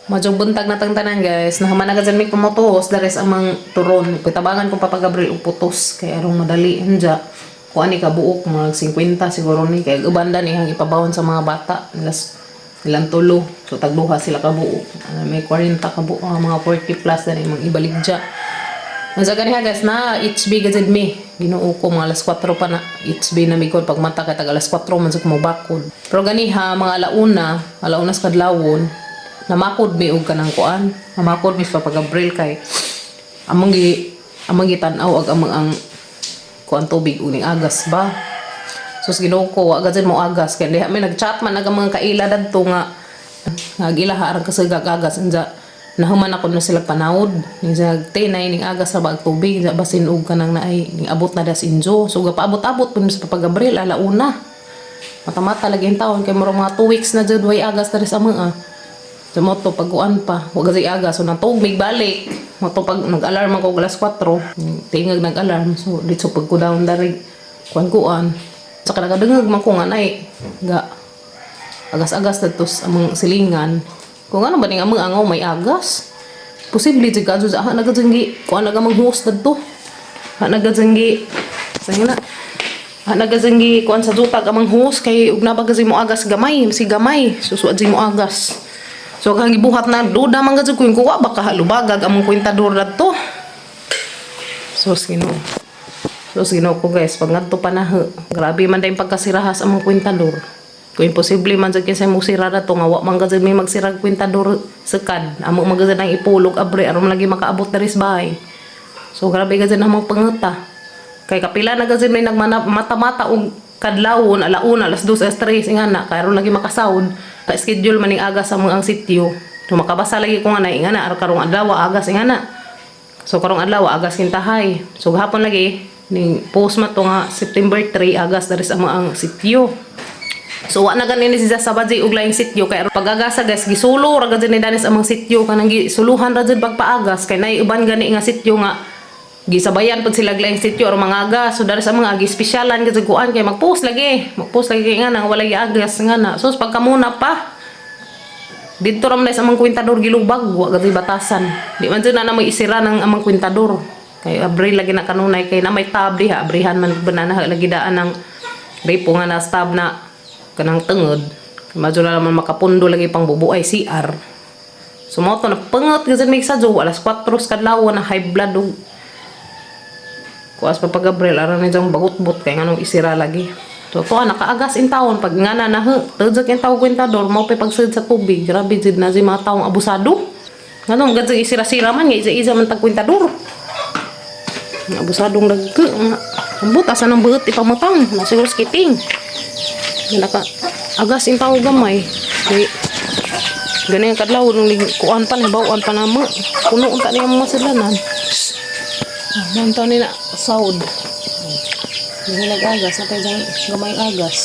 Madyong buntag na tang tanan, guys. Nahuman na ka dyan may pumutos. Dares amang turon. Pitabangan kong Papa Gabriel og putos. Kay arong madali. Hanja. Kuan ni kabuok. Mga 50 siguro ni. Kay ubanda ni hang ipabawon sa mga bata. Nilas, nilang tulo. So tagduha sila kabuok. Ah, may 40 kabuok. Mga 40 plus na ni mga ibaligya. Masa ganiha, guys, na HB gazed mi. Ginoo ko, mga alas 4 pa na HB na mi kon pag mata kay tag alas 4 man sa kumubakod. Pero ganiha mga alauna, alauna sa kadlawon, namakod mi og kanang kuan. Namakod mi sa Papa Gabriel kay among gitan-aw ag among ang kuan tubig uning agas ba. Sus, Ginoo ko, wa gazed mo agas kay diha mi nag-chat man ag ang mga kaila dadto nga nga gilaha arang kasagag agas. Anja nahuman ako na sila panawod ning sa tinay ning agas sa bag tubig sa basin og kanang naay ning abot na das injo. So gapaabot-abot pud mi sa Papa Gabriel alauna. Mata-mata lagi ang taon kay murag mga 2 weeks na jud way agas diri sa mga. So mo to pagkuan pa, wa gazay agas, so natug mig balik. Mo to pag nag-alarm ako alas 4, tingag nag-alarm, so ditso pag ko down dari kuan-kuan. Saka nakadungog man ko nga nay ga agas-agas dadto sa among silingan. Kung ano ba ning among angaw may agas. Posible jud kadto sa na gi kuan na among host dadto. Ha na gi sa na. Ha na gi kuan sa jutag among host kay ug na ba mo agas gamay, si gamay susuad mo agas. So kang gibuhat na duda man gud ko yung kuwa baka lubagag among kwintador dadto. Sus, Ginoo. Sus, Ginoo ko, guys, pag ngadto pa na, grabe man dayong pagkasirahas among kwintador. Kung imposible man jud kinsa mo sira to nga wa man gud may magsirag kwintador sekad. Amo man gud ang ipulog abre aron lagi makaabot diri sa bahay. So grabe gud among pangeta. Kay kapila na gud may nagmana mata-mata og kadlawon alauna, alas 2, alas 3 ingana kay aron lagi makasawod. Ka schedule man ning agas sa mga ang sityo. So makabasa lagi ko nga na ingana aron karong adlaw agas ingana. So karong adlaw agas kintahay. So gahapon lagi ning post man to nga September 3 agas diri sa mga ang sityo. So wa na gani ni siya sa badji og laing sityo kay pag-agasa, guys, gisulo ra gud ni danis amang sityo kanang gisuluhan ra jud pagpaagas kay nay uban gani nga sityo nga gisabayan pud sila laing sityo aron mangagas. So dari sa mga gispesyal-an gud kuan kay magpost lagi kay nga nang wala agas nga na. So pagkamuna pa didto ra man sa amang kwintador gilubag, wa gud batasan. Di man jud na may isira ng amang kwintador. Kay abril lagi na kanunay kay na may tab diha, abrihan man banana lagi daan ng ripo nga na stab na kanang tengod. Kay madyo na naman makapundo lagi pang bubuay CR. So mo to na pangat kasi may sadyo alas 4 sa kadlawon na high blood og kuas pa Gabriel aron ni jang bagot-bot kay nganong isira lagi. So to nakaagas in taon pag nga na na tujak in tawag kwentador mao pay pagsud sa tubig. Grabe jud na si mga taong abusado. Nganong gad isira-sira man nga isa-isa man tag kwentador. Nga abusadong dagko nga ambot asa nang buot ipamutang na siguro skipping. Naka agas in tao gamay. Kay gani ang kadlaw nung kuan pa ni bawaan pa namo. Puno unta niya mga silanan. Ah, mantaw ni na sawd. Hindi nag-agas, na tayo gamay agas.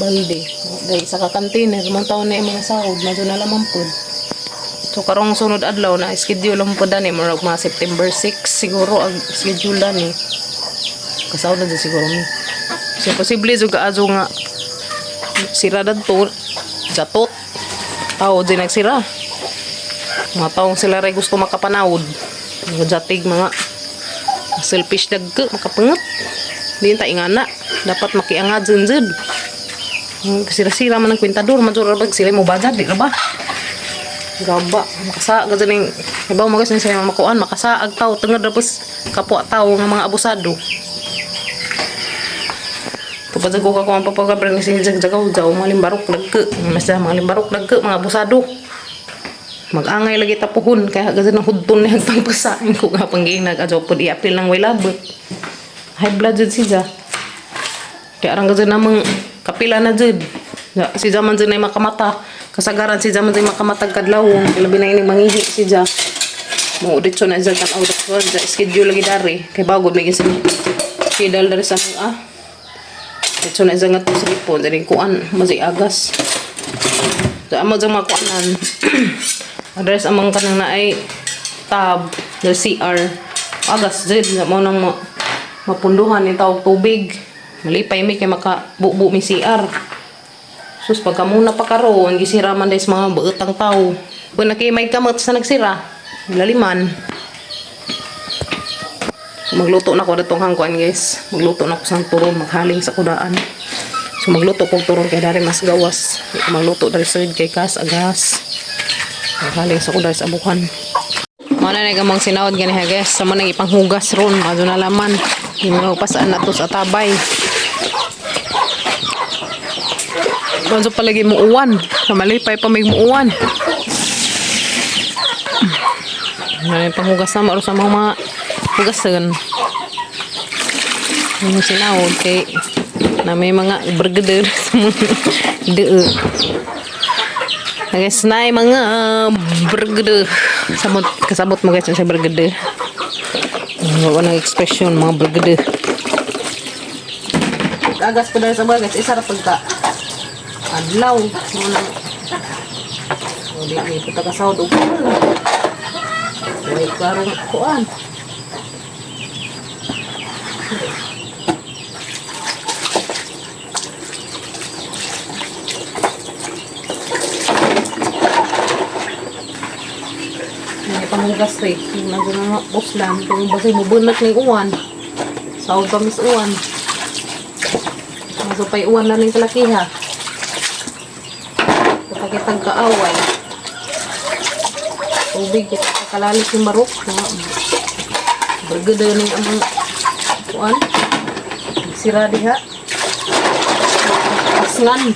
Balde. Dahil sa ka-container, mantaw na yung mga sahod, medyo na lamang pod. So karong sunod adlaw na schedule lang po dani murag mga September 6 siguro ang schedule dani. Kasawod na dyan siguro mi. So posible jud kaayo nga sira dadto jatot. Tao di nagsira. Mga taong sila ray gusto makapanawod. Mga jatig mga selfish dagko makapangat. Di ta ingana. Dapat makiangad jud jud. Sira-sira man ang kwintador, major ra sila mo budget di ra ba? Gaba, makasaag ka ning ibaw mo, guys, sa makuan, makasaag tao tungod ra pus kapwa tao nga mga abusado. Tupad ko ka ko ang papagabrang ni sinjag jagaw jaw mga limbarok dagko. Mas mga limbarok dagko mga abusado. Mag-angay lagi tapuhon kaya gazan ng hudton ni hagtang pasain ko nga panggiinag adyo pud iapil ng way labot. High blood jud siya. Kaya arang gazan namang kapila na jud. Ya, si man jud na makamata. Kasagaran si man jud makamatag kadlawon. Labi na ini mangihi si Ja. Mo diretso na siya tan-aw sa schedule lagi dari kay bagod may gisin kidal dari sa ah. Diretso na siya nga to sa lipon diri kuan mazi agas. So amo jang makuanan. Address among kanang naay tab the CR agas jud mo nang mapunduhan ni tawag tubig. Malipay mi kay makabubo mi CR. Sus pagka muna pa karon gisira man dahil sa mga bautang tao. Kung nakimay kamot sa nagsira, laliman. So, magluto na ko datong hangkuan, guys. Magluto na ko sa turon, maghaling sa kudaan. So magluto kog turon kay dari mas gawas. Di ko magluto dari sa kay kas agas. Maghaling sa kudaan sa abuhan. Mao na gamang sinawad gani ha, guys. Sa mo nang ipanghugas ron, madto na laman. Yung pasaan na to sa tabay. Banso palagi mo uwan. Kamalipay pa may muuwan. Ano yung panghugas na maro sa mga hugasan. Yung sinawod kay na may mga bergeder sa mga dee. Guys, na yung mga bergeder. Sabot, kasabot mo, guys, sa bergeder. Wala ng expression, mga bergeder. Agas ko dahil sa mga guys, isa ra pagka adlaw. Muna. O, di may punta ka sa og Way karong kuan. May panghugas eh. Yung nasa mga uslan. Kung basay mo bunat ng uwan. Sahod pa mis uwan. Maso pa'y uwan na ng kalakiha. Kapag kaaway. Tubig, kita kalalis yung barok. Bergeda ning ang kuan. Sira diha. Pasngan.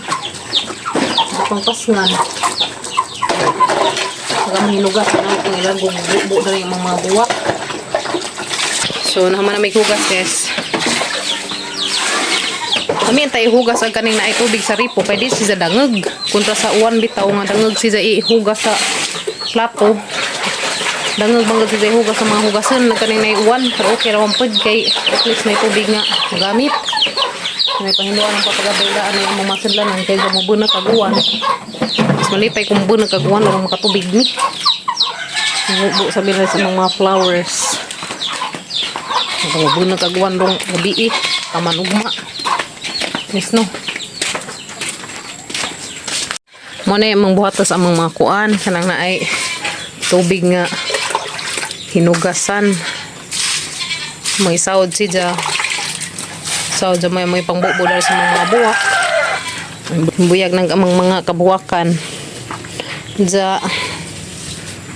Pang pasngan. Saka mahinugas na kung ilang gububo na yung mga buwak. So, naman na may hugas, guys. Kami ang tayo hugas ang kaning naay tubig sa ripo kay di siya dangeg. Kontra sa uwan bitaw nga dangeg siya ihugas sa plato. Dangeg bang siya ihugas sa mga hugasan na kaning naay uwan, pero okay ra man pud kay at least may tubig nga magamit. May pahinduan ang papagabildaan ng among masidlanan kay gamubunag kag uwan. Mas malipay kung bunag kag uwan orang makatubig ni. Mubo sa bilay sa mga flowers. Gamubunag kag uwan rong gabi eh. Taman ugma. Yes, no. Mo na yung buhatos among mga kuan. Kanang naay tubig nga hinugasan. May sahod siya. Sahod sa may pangbubo dahil sa mga buwak. Buyag ng amang mga kabuwakan. Diya,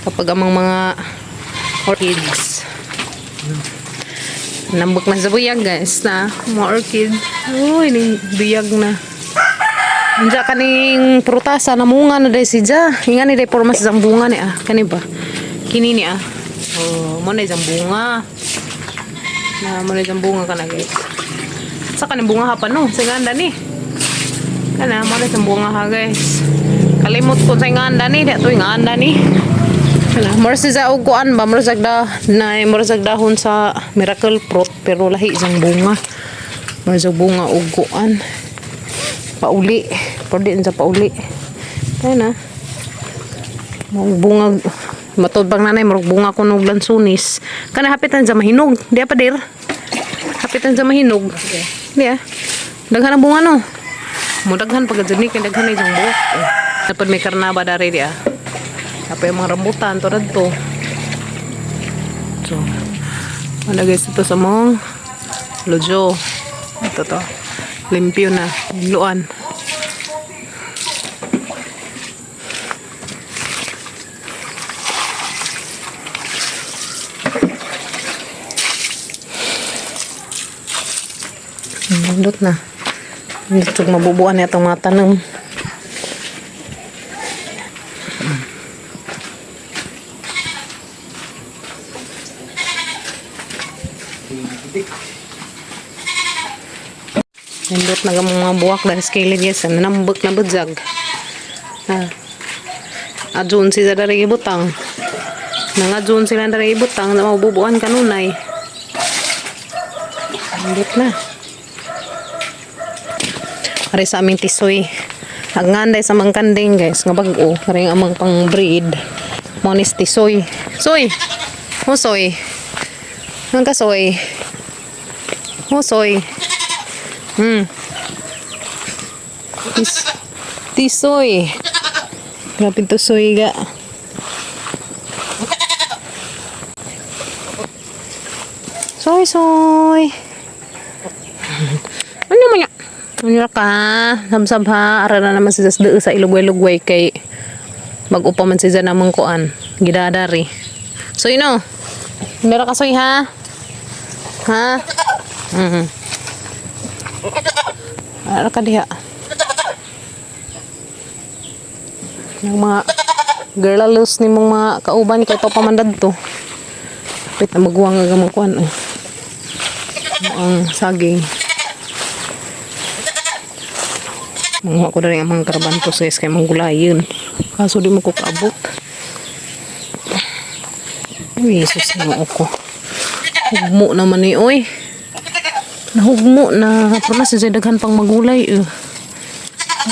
kapag amang mga orchids. Nambok na sa buyag, guys, na mga orchid. Uy, ning buyag na. Diya kaning prutasa namunga na dahil si Ja. Inga ni dahil porma sa bunga ni ah. Kani ba? Kini ni ah. Oh, mo na isang bunga. Na mo na isang bunga kana, guys. Sa kaning bunga ha pa no. Sa nganda ni. Kana mo na isang bunga ha, guys. Kalimot ko sa nganda ni. Di to nganda ni. Kana more sa og kuan ba more sa da na more sa dahon sa miracle fruit pero lahi isang bunga. More sa bunga og kuan. Pauli. Pero di sa pauli. Tayo na. Murag bunga matod bang nanay murag bunga ko nog lansunis. Kana hapitan sa mahinog. Di pa dir. Hapitan sa mahinog. Di ah. Daghan ang bunga no. Mo daghan pag ni kay daghan na isang buhok. Eh. Dapat may karnaba dari di ah. Apa yung mga rambutan to to. So, ano guys, ito sa mong lujo. Ito to. Limpyo na. Luan. Nindot na. Nindot yung mabubuan niya itong mga tanong. Nindot na gamong mga buwak dahil sa kilid, guys. Nanambok na budzag. Ah. Adyon sila dari ibutang. Nangadyon sila dari ibutang na mabubuan kanunay. Nindot na. Ari sa aming tisoy. Agnganday sa mang kanding, guys, nga bag-o. Ari ang amang pang breed. Mo ni tisoy. Soy. Husoy. Nang kasoy. Husoy. Tisoy. Grabe to soy ga. Soy soy. Ano man ya? Ano ka? Samsam ha. Ara na naman siya sa ilugway-lugway kay mag-upa man siya namang kuan. Gidadari. Soy no. Meron ka soy ha? Ha? Ara ka diha. Yung mga girlalos ni mong mga kauban kay pa man dadto. Pit na maguwang nga gamang kuan. Oh. Ang saging. Manguha ko na rin ang mga karabantos guys kay manggulayin. Kaso di mo ko kaabot. Uy, Jesus na ko. Hugmo naman ni oy. Nahugmo na. Pero na siya daghan pang magulay. Eh.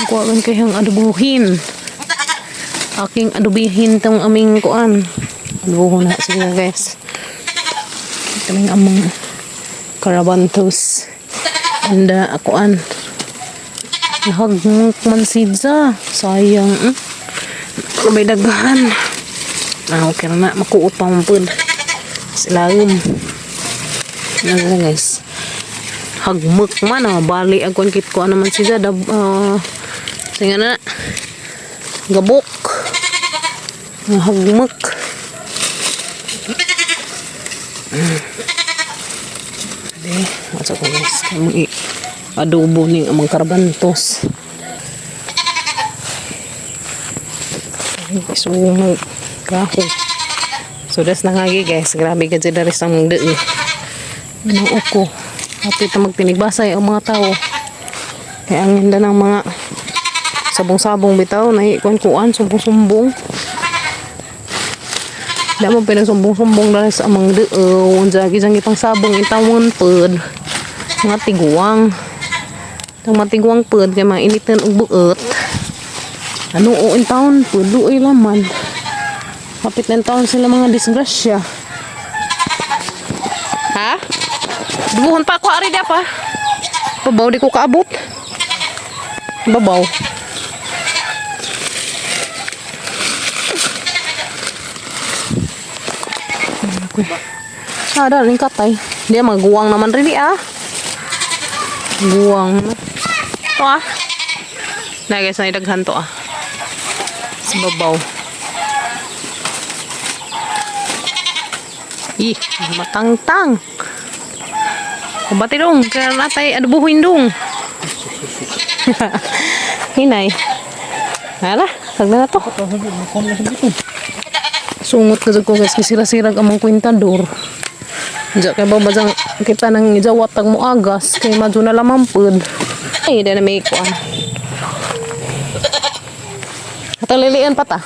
Ang kuhaan kay ang adubuhin. Aking adubihin tong aming kuan. Adubuhon na sige na guys. Kaming among karabantos. Anda akuan. Nahagmok man sidza. Sayang. May daghan. Ah, okay na na. Makuot pa man pud. Silagom. Ano na guys. Hagmok man ah. Bali agwan kit ko naman siya. Dab, sige na. Gabok. Hagmok. Ade, asa ko guys. Kaya adobo ning amang karabantos. So, kahoy. So, das na nga guys. Grabe ka dyan dari sa mga daan. Ano ako. Hapit na magtinigbasay ang mga tao. Kaya ang ganda ng mga sabong-sabong bitaw. Naikuan-kuan, sumbong-sumbong. Di mo pinagsumbong-sumbong dahil sa amang daan. Diyan, isang ipang sabong itawon pud. Mga tiguang. Ang mga tiguang pud kay mga initan og buot. Ano o in town pud duoy laman. Kapit na taon sila mga disgrasya. Ha? Dubuhon pa ako ari dia pa. Babaw di ko kaabot. Babaw. Ah, daling katay. Di maguwang naman rin ah. Guwang na. Ito ah. Na guys, naidaghan to ah. Sa babaw. Ih, matangtang. Kubati dong, kaya natay adubuhin dong. Hinay. Hala, sagna na to. Sungot ka ko guys, kisira-sirag among kwintador. Diya kay ba dyan kita nang ijawat ang muagas kay madyo na lamang pud. Ay, di na may kuan. Atalilian pa ta.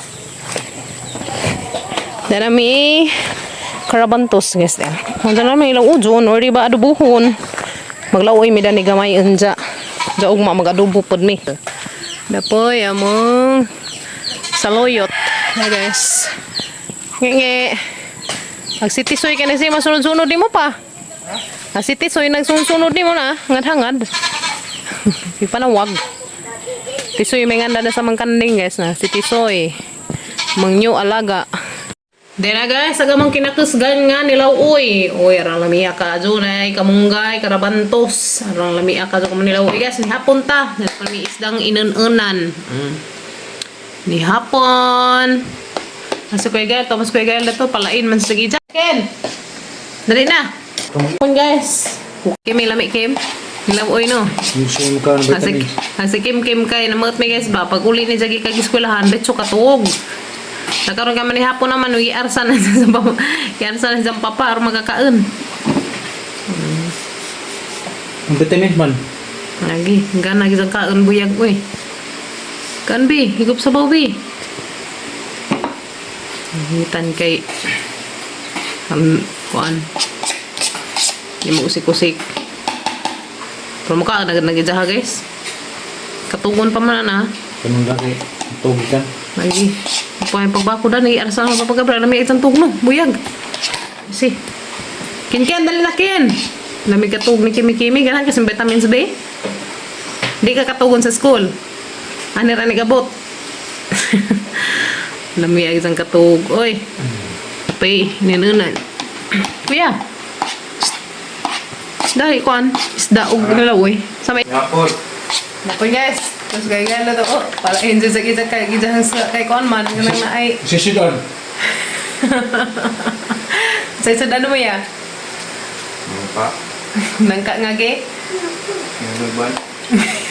Di na may karabantos guys din. Nandiyan na may ilang ujon or di ba adubuhon. Maglaoy mi dani gamay unja. Jaog ma mag-adubo pod mi. Dapoy among saloyot. Hi guys. Nge. Agsitisoy ka na siya masunod-sunod di mo pa. Agsitisoy nagsunod-sunod di mo na. Hangad-hangad. Ipanawag. Tisoy may nganda na sa mangkanding guys na. Si Tisoy. Mangyo alaga. Dena guys, agamang kinakusgan nga nilaw uy. Uy, arang lamia ka junay, kamunggay, karabantos. Arang lamia ka dyan nilaw uy guys. Ni hapon ta. Ni isdang inununan. Ni hapon. Asa kuya gael, Thomas kuya gael na to, palain man sa gija. Ken! Dali na! Hapon guys. Kim, may lami Kim. Nilaw uy no. Gusto mo ka ng Asi, vitamins. asi Kim Kim kay namuot mi guys ba pag uli ni jagi kag eskwelahan betso katuog. Nakaroon kami ni hapon naman uy arsa na sa papa. Iarsa na sa papa aron makakaon. Ang vitamins man. Lagi, gana gisang kaon buyag uy. Kan bi, higop sa bi. Hitan kay kuan. Di mo usik-usik. Pero mukha nag nagijaha guys. Katugon pa man na. Ganun lang kay tubig ka. Lagi. Pa yung pagbako dan iarsa mo papagabra na may isang tugno, buyag. Si. Kin ken dali na kin. Lami katug ni Kimi Kimi ganan kasi vitamins B. Di ka katugon sa school. Ani ra ni gabot. Lami ay isang katug. Oy. Pay, ninunan. Kuya. Isda, ikuan. Isda og nalaw, oy. Sa may Yapon. Naku guys, tapos kay gala to. Oh, para enjoy sa kita kay kita sa kay kuan man kanang na ay Sisidan. sa isa ano mo ya? Pa. Nangka nga ge. Yung ba?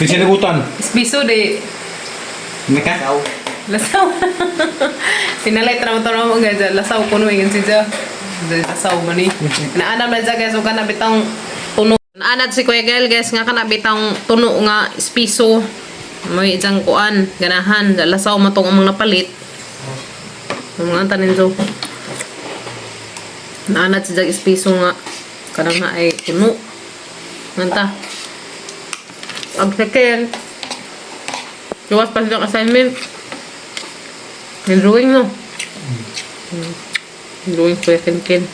Kisinagutan. Spiso de Naka? lasaw. Pinalay tra mo to mo guys, lasaw kuno ingon siya. Lasaw man ni. Naanam na siya guys, ug kana bitang tuno. Naanad si Kuya Gael guys nga kana bitang tuno nga spiso. May isang kuan, ganahan, lasaw matong among napalit. Ang mga tanin so. Naanad si Jag espiso nga kanang na ay tuno. Nganta. Ang second. Luwas pa silang assignment. Yung drawing no. Drawing ko yung kin.